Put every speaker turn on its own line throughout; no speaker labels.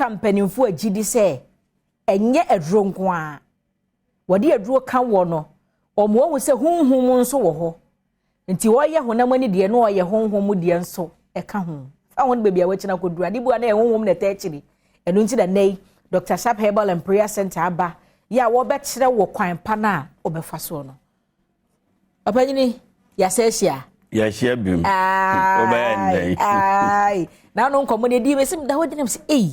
Woka mpanimfoɔ agyi di sɛ ɛnyɛ aduro nko a wɔde aduro ka wɔ no, wɔn wɔn sɛ honhom nso wɔ hɔ, nti wɔyɛ honam ani deɛ na ɔyɛ honhom deɛ nso ɛka ho. Fa ho no baabi a wɔakyina akɔduru ade bu a na ɛyɛ honhom na ɛtɛ akyiri. Ɛno nti na nnɛ yi Dr. Sharp Herbal and Prayer Center aba yɛ a wɔbɛkyerɛ wɔ kwan pa no a wɔbɛfa soɔ no. Ɔpanyini, yɛasɛ ahyia.
Yɛahyia bim. Wobɛyɛ nnɛn.
Ai, na no nkɔmmɔ no ɛdi mɛsɛ da hɔ gyina sɛ ei,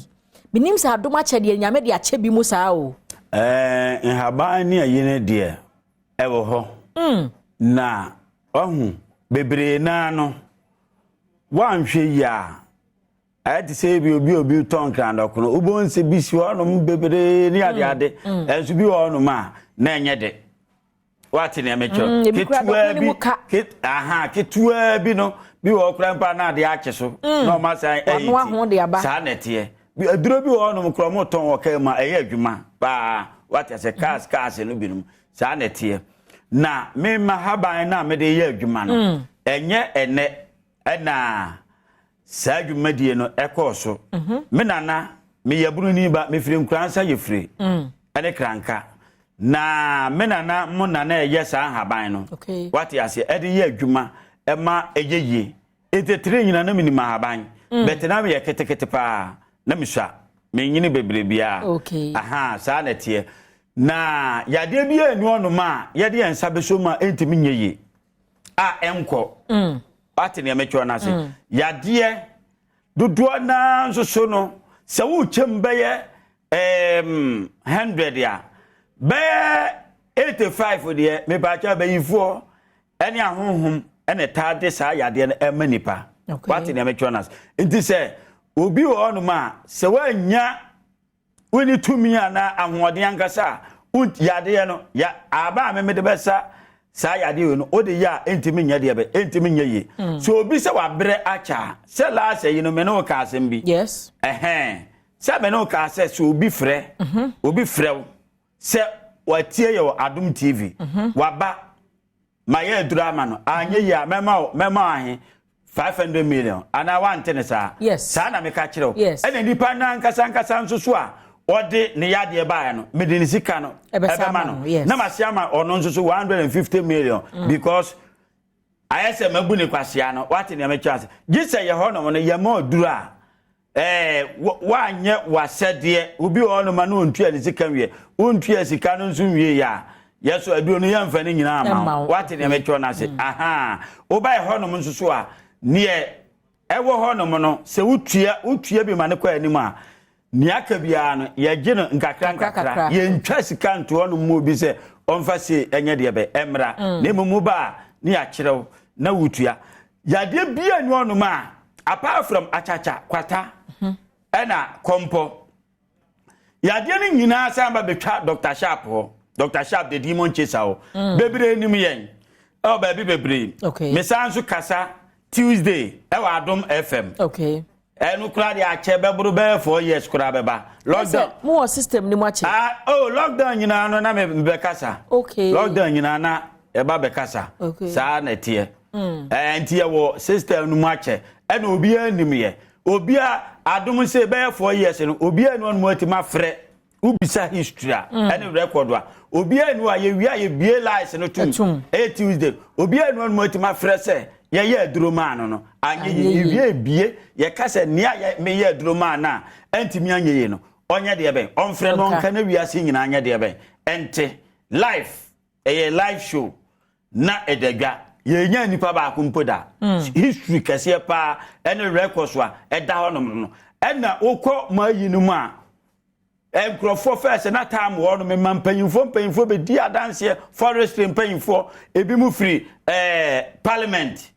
menim sɛ adom akyɛ deɛ Nyame de akyɛ bi mu saa o.
Nhaban ne ayi no deɛ ɛwɔ hɔ. Na ɔhu bebree naa no, woanhwɛ yi a, ɛyɛ te sɛ ebi obi tɔn nkrandɔkono, wobɛhu sɛ bi si hɔnom bebree ne adeade, ɛnso bi wɔ hɔnom a na ɛnyɛ de. Wate nea mekyerɛ?
Ebi kura dɔkono ne mu ka.
Aha, ketewaa bi no bi wɔ hɔ koraa mpa na adeɛ akye so na ɔma san ɛyi.
Wanoa ho de aba.
Saa na ɛteɛ. Aduro bi wɔ hɔnom koraa ɔmo tɔn wɔ kaa mu a ɛyɛ adwuma paa. Wate sɛ cars no binom saa na ɛteɛ. Na mema haban no a mede yɛ adwuma no, ɛnyɛ ɛnɛ ɛna saa dwumadie no ɛkɔɔ so. Me nana, meyɛ buroni ba, mefiri Nkoransa yɛfiri ɛne Kranka. Na me nana mo nana ɛyɛ saa nhaban no. Wate aseɛ, ɛde yɛ adwuma ɛma ɛyɛ yie. Nti nyina na menim ahaban. Bɛte na meyɛ ketekete paa na mesua. Menyini bebree biara. Aha, saa na ɛteɛ. Na yadeɛ bi a ɛni hɔnom a yɛde yɛn nsa bɛso mu a ɛntumi nyɛ yie a ɛnkɔ. Wate nea mekyerɛ no ase? Yadeɛ dodoɔ naa nso so no, sɛ wokyɛm bɛyɛ 100 a, bɛyɛ 85 deɛ, mepaakyɛ, abayifoɔ ɛne ahonhom ɛna ɛtaa de saa yadeɛ no ɛma nipa. Wate nea mekyerɛ no ase? Nti sɛ obi wɔ hɔnom a sɛ woanya wonni tumi anaa ahoɔden ankasa a yadeɛ no ya aba a meme de bɛsa saa yadeɛ wei no, wode yɛ a ɛntumi nyɛ deɛ bɛ ɛntumi nyɛ yie. So obi sɛ wabrɛ akyɛ a, sɛ laasɛ yi no me ne wo ka asɛm bi. Ɛhɛn, sɛ me ne wo ka sɛ obi frɛ obi frɛ wo sɛ watie yɛ wɔ Adom TV, waba ma yɛ aduru ama no anyɛ yie a, mɛma wo ahe? 500 million anaa? Wante ne saa?
Yes.
Saa na meka kyerɛ wo.
Yes.
Ɛna nipa no ankasa ankasa nso so a ɔde ne yadeɛ baeɛ no, mede ne sika no
ɛbɛsa
ɛbɛma
ama
no
no, yes.
Na mase ama ɔno nso so 150 million because ayɛ sɛ mabu ne kwasea no. Wate nea mekyerɛ ase? Gye sɛ yɛ hɔnom no yɛma ɔduru a woanyɛ w'asɛdeɛ. Obi wɔ hɔnom a na ɔntua ne sika nwie, wontua sika no nso nwie yɛ a, yɛso aduro no yɛmfa no nyinaa
ɛmma
ma
wo.
wo. Wate nea mekyerɛ no ase? Aha, wobaɛ hɔnom nso so a, neɛ ɛwɔ hɔnom no, sɛ wotua bi ma ne kɔ anim a, nea aka biara no yɛgye no nkakra
nkakra.
Nkakra.
Kakra.
Yɛntwa sika nto hɔnom mu obi sɛ ɔmfa se ɛnyɛ deɛ bɛ ɛmmra, na mmom woba a ne yɛakyerɛ wo na wotua. Yadeɛ bia ni hɔnom a apart from akyakya kwata ɛna kɔmpɔ, yadeɛ no nyinaa san ba bɛtwa Dr Sharp hɔ. Dr Sharp the Demon Chaser hɔ, bebree nim yɛn ɛwɔ baabi bebree. Mesan nso kasa Tuesday ɛwɔ Adom FM. Ɛno koraa de akyɛ bɛboro bɛyɛ 4 years koraa bɛba lockdown.
Sɛ mowɔ system no mu akyɛ.
Ah, oh, lockdown nyinaa no na mebɛkasa. Lockdown nyinaa na ɛba bɛkasa. Saa na ɛteɛ. Nti yɛwɔ system no mu akyɛ, ɛna obiara nim yɛ. Obiara Adom sɛ bɛyɛ 4 years no, obiara ni ɔnom atumi afrɛ wobisa history a ɛne record a, obiara ni hɔ a yɛwie a yɛbie lines no tom.
Ɛtom.
Ɛyɛ Tuesday, obiara ni ɔnom atumi afrɛ sɛ yɛyɛ aduro maa no anyɛ
Anyɛ
yie.
yie.
Yɛwie bie, yɛka sɛ nea yɛ meyɛ aduro maa no a ɛntumi anyɛ yie no, ɔnyɛ deɛ bɛn, ɔmfrɛ no.
Ɔnka.
Ɔnka na wiase nyinaa nyɛ deɛ bɛn, ɛnte live, ɛyɛ live show na ɛda dwa. Yɛnya nipa baako mpo da history kɛseɛ paa ɛne records a ɛda hɔnom no, ɛna wokɔ ma ayi no mu a, nkurɔfoɔ fɛ sɛ na time wɔ no mema mpanyimfoɔ bɛdi adanseɛ, forestry mpanyimfoɔ, ebi mu firi parliament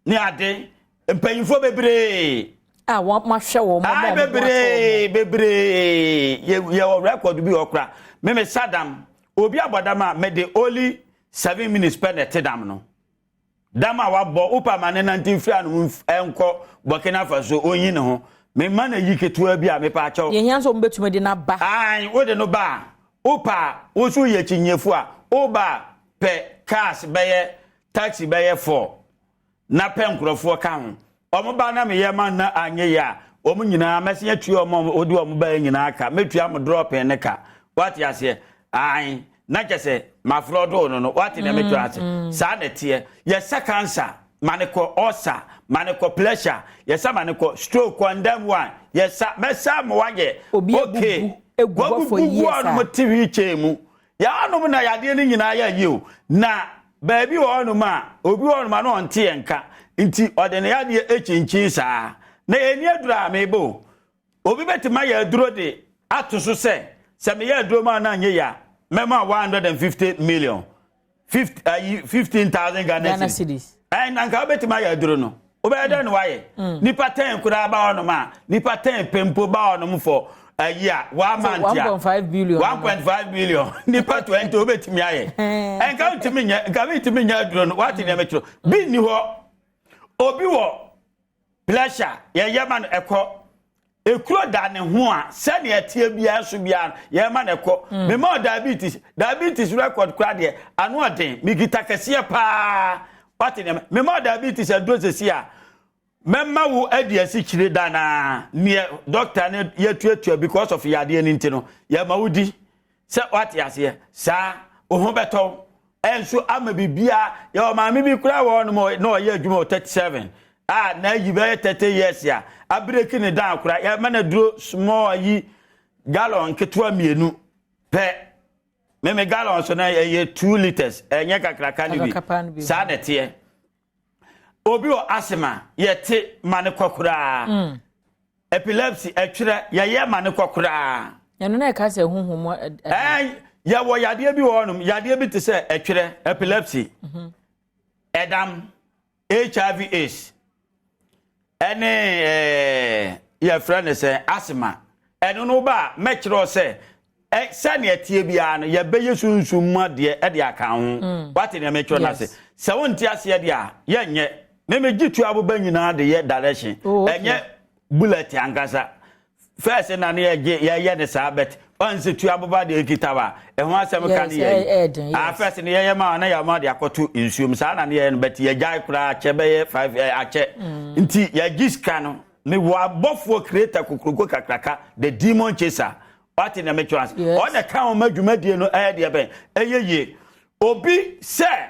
ne ade, mpanyimfoɔ bebree.
A wɔn mahwɛ wɔn
Ai, bebree bebree. Yɛwɔ record bi wɔ kora meme sa dam, obi abɔ dam a mede only 7 minutes pɛ na ɛte dam no. Dam a wabɔ wopa ma ne nante mfiri anom ɛnkɔ Burkina Faso, ɔnyi ne ho mema na yi ketewa bi a mepa akyɛw.
Yɛhia nso wɔn bɛtumi de n'aba.
Ai, wode no ba a, wopa a wo nso yɛ kyinyefo a woba a, pɛ cars bɛyɛ taxi bɛyɛ four na pɛ nkurɔfoɔ ka ho. Ɔmo ba na meyɛ ma na anyɛ yie a, Wɔn nyinaa mɛsen atua wɔn a wɔde wɔn baeɛ nyinaa ka. Mɛtua mo drɔpin ne ka. Wate aseɛ? Ae. Na kyɛ sɛ mafrɔdoo no no. Wate nea mekyerɛ ase? Saa na ɛteɛ. Yɛsa cancer ma no kɔ, ulcer ma no kɔ, pressure yɛsa ma no kɔ, stroke condemn one yɛsa. Mɛsa ma wayɛ
Obi
okay.
abubu egu hɔ for
Wabubu
years
gu hɔnom
a.
te wheelchair mu. Yɛanom na yadeɛ no nyinaa yɛ yie o. Na baabi wɔ hɔnom a, obi wɔ hɔnom a na ɔnte yɛn nka. Nti ɔde ne yadeɛ akyinkyin saa. Na ɛni aduro a mebɔ o. Obi bɛtumi ayɛ aduro de ato so sɛ, sɛ meyɛ aduro ma na anyɛ yie a, mɛma 150 million. 50, ayi, 15,000 Ghana
Ghana
cedis.
Cedis.
Ɛn na nka wobɛtumi ayɛ aduro no. Wobɛyɛ dɛn na wayɛ? Nipa 10 koraa ba hɔnom a, nipa 10 pɛ mpo ba hɔnom for ayi a, one month a.
1.5 billion.
1.5 billion. Nipa 20 wobɛtumi ayɛ. Ɛnka wotumi nyɛ, nka wotumi nyɛ aduro no. Wate nea mekyerɛ. Bi nni hɔ. Obi wɔ pressure, yɛyɛ ma no ɛkɔ. Ekuro da ne ho a, sɛnea ɛteɛ biara so biara yɛma no ɛkɔ. Mema wo diabetes, diabetes record koraa deɛ, ano ɔden, mekita kɛseɛ paa. Wate nea mema wo diabetes aduro sesi a, mɛma wo adi asikyire danaa neɛ doctor ne yɛtuatua because of yadeɛ no nti no, yɛma wo di. Sɛ wate aseɛ, saa wo ho bɛtɔ ɛnso ama biribiara. Yɛwɔ maame bi koraa wɔ hɔnom na ɔyɛ adwuma wɔ 37 a na ayi bɛyɛ 30 years a abireki ne dan koraa, yɛma no duro small ayi gallon ketewa 2 pɛ. Meme gallon so na ɛyɛ 2 litres, ɛnyɛ kakraka no bi. Saa na ɛteɛ. Obi wɔ asthma, yɛte ma ne kɔ koraa. Epilepsy ɛtwerɛ, yɛyɛ ma ne kɔ koraa.
Ɛno na ɛka sɛ huhum.
Ɛn yɛwɔ yadeɛ bi wɔ hɔnom, yadeɛ bi te sɛ ɛtwerɛ, epilepsy, ɛdam, HIV AIDS, ɛne yɛfrɛ no sɛ asthma. Ɛno no ba a, mɛkyerɛ sɛ ɛ sɛnea ɛteɛ biara no, yɛbɛyɛ sunsum mu adeɛ ɛde aka ho. Wate nea mɛkyerɛ no ase? Sɛ wonte aseɛ deɛ a, yɛnyɛ. Mɛmɛ tu aboba nyinaa de yɛ direction. Ɛnyɛ bullet ankasa. First na ne yɛgye yɛyɛ ne saa, but ɔnse tu aboba deɛ ekita wa ɛho asɛm ka ne yɛ. Ah, first ne yɛyɛ ma na yɛ ma de akɔto nsuom saa na ne yɛyɛ no, but yɛgyae koraa akyɛ bɛyɛ 5 akyɛ. Nti yɛgye sika no, mewɔ abɔfoɔ creator kokoroko kakraka, the demon chaser. Wate nea metwerɛ ase? Ɔna ka wɔn adwumadie no ɛyɛ deɛ bɛn ɛyɛ yie. Obi sɛ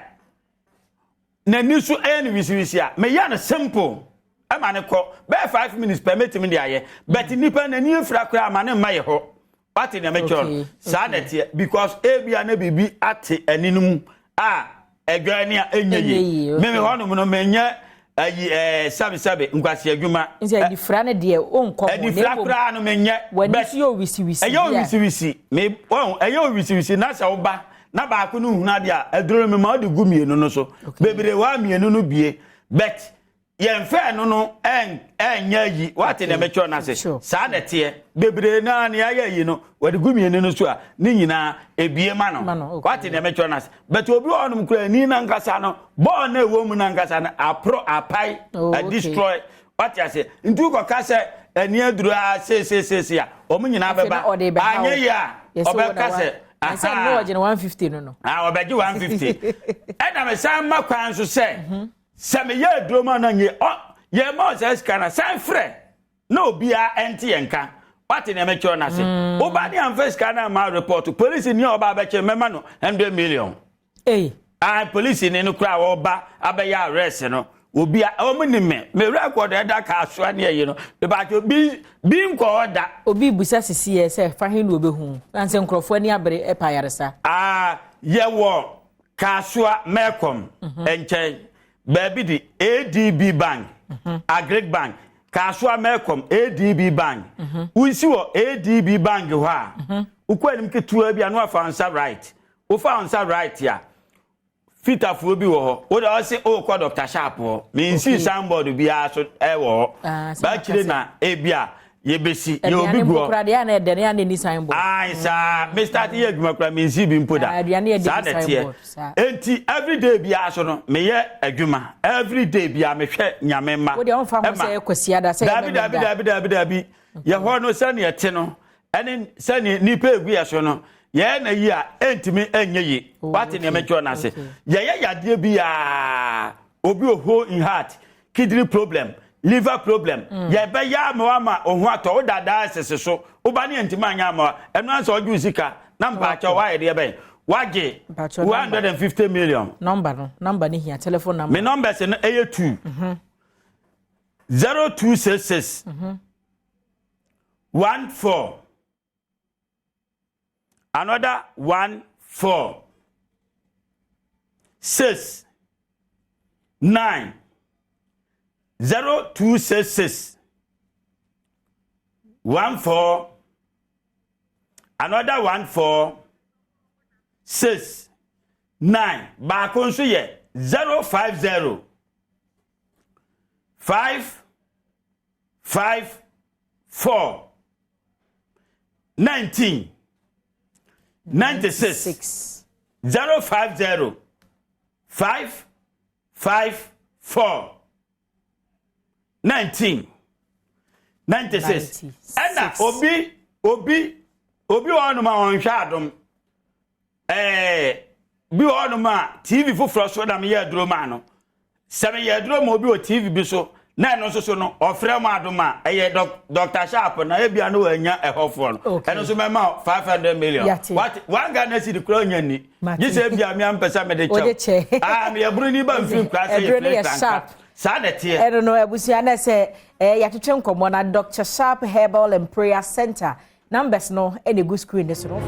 n'ani so ɛyɛ no wisiwisi a, meyɛ no simple ɛma ne kɔ bɛyɛ 5 minutes pɛ, mɛtumi de ayɛ. But nipa n'ani efura koraa ama ne mma yɛ hɔ. Wate nea metwerɛ no? Saa na ɛteɛ, because ebia na biribi ate ani no mu a ɛdwa ani a ɛnyɛ yie. Mímí hɔnom no, menyɛ ayi sabisabi nkwasi adwuma.
Nti adifra no deɛ o nkɔ ho?
Adifra koraa no menyɛ.
W'ani so yɛ owisiwisi.
Ɛyɛ owisiwisi me wɔn, ɛyɛ owisiwisi na sɛ ɔba na baako no nhunu adeɛ a, aduro no mema ɔde gu mmienu no so bebree waa mmienu no bie, but yɛn fɛ no ɛnyɛ yi. Wate nea mɛtwerɛ no ase? Saa na ɛteɛ. Bebree naa nea ayɛ yi no, wɔde gu mmienu no so a, ne nyinaa ebie ma no. Wate nea mɛtwerɛ no ase? But obi wɔ hɔnom kura ani nankasa no, bɔɔl na ɛwɔ mu nankasa no aporo apae, destroy. Wate ase? Nti wokɔka sɛ ani aduro a seeseeseese a, wɔn nyinaa bɛba anyɛ yi a, ɔbɛka sɛ
Ɛsɛ no ɔgye no 150 no.
Ah, ɔbɛgye 150. Ɛna mesan ma kwan so sɛ sɛ meyɛ aduro ma no nye ɔ yɛn ma ɔsɛ sika na san frɛ na obiara ɛnte yɛn ka. Wate nea mɛkyerɛ no ase? Woba ne amfa sika no ama report polisi ni a ɔba abɛkyɛ, mɛma no 100 million.
Hey.
Ah, polisi ni no koraa wɔba abɛyɛ arrest no, obi a wɔn ni me record ɛda kaasoa ne ɛyi no ebaatwo bi bi nkɔ hɔ da.
Obi busa sisi yɛ sɛ fahin na obehu na nsɛ nkurɔfoɔ ani abere ɛpa ayaresa.
Aa, yɛwɔ Kasoa Melcom nkyɛn baabi de ADB Bank, Agric Bank, Kasoa Melcom, ADB Bank. Wonsi wɔ ADB Bank hɔ a, wokɔ anim ketewa bi a na wafa nsa right. Wofa nsa right a, fitafoɔ bi wɔ hɔ. Wode ɔse wokɔ Dr Sharp hɔ. Mensi signboard biara so ɛwɔ hɔ. Baakyire na ebi a yɛbɛsi yɛ obi gu hɔ. Ayi saa, me start yɛ adwuma kora, mensi bi mpo da. Saa na ɛteɛ. Enti everyday biara so no, meyɛ adwuma everyday biara, mehwɛ Nyame mma. Dabi, dabi, dabi, dabi, dabi. Yɛ hɔ no, sɛnea ɛte no ɛne sɛnea nipa egu yɛ so no, yɛyɛ na yi a ɛntumi ɛnyɛ yi. Wate nea mɛtwerɛ no ase? Yɛyɛ yadeɛ biara. Obi wɔ hole in heart, kidney problem. liver problem. Yɛbɛyɛ ama wo ama wo ho atɔ wo da dialysis so. Woba ne yɛntumi anyɛ ama wo a, ɛno ara sɛ ɔgye wo sika na mpaakyɛw woayɛ deɛ bɛn? Woagye 150 million.
Number no, number no hia, telephone number.
Me numbers no ɛyɛ 2. 0266 14 another 1 4 6 9 0266 1 4 another 1 4 6 9 baako nso yɛ 050 5 5 4 19 96 050 5 5 4 19 96. Ɛna obi obi obi wɔ hɔnom a ɔnhwɛ adom Ɛɛ, bi wɔ hɔnom a TV foforɔ so na meyɛ aduro maa no. Sɛ meyɛ aduro ma obi wɔ TV bi so na ɛno nso so no ɔfrɛ mu adom a ɛyɛ Dr. Sharp na ebia no wanya ɛhɔfoɔ no. Ɛno nso mɛma 500 million. What one Ghana cedi kura onya ni. Gye sɛ ebia me ampɛ sɛ mede kyɛw. Ah, meyɛ buroni ba mfiri nkura sɛ yɛfiri ntanka. Saa na ɛteɛ.
Ɛno no abusua na sɛ eh, yɛatwetwe nkɔmmɔ na Dr. Sharp Herbal and Prayer Center numbers no na egu screen no so no.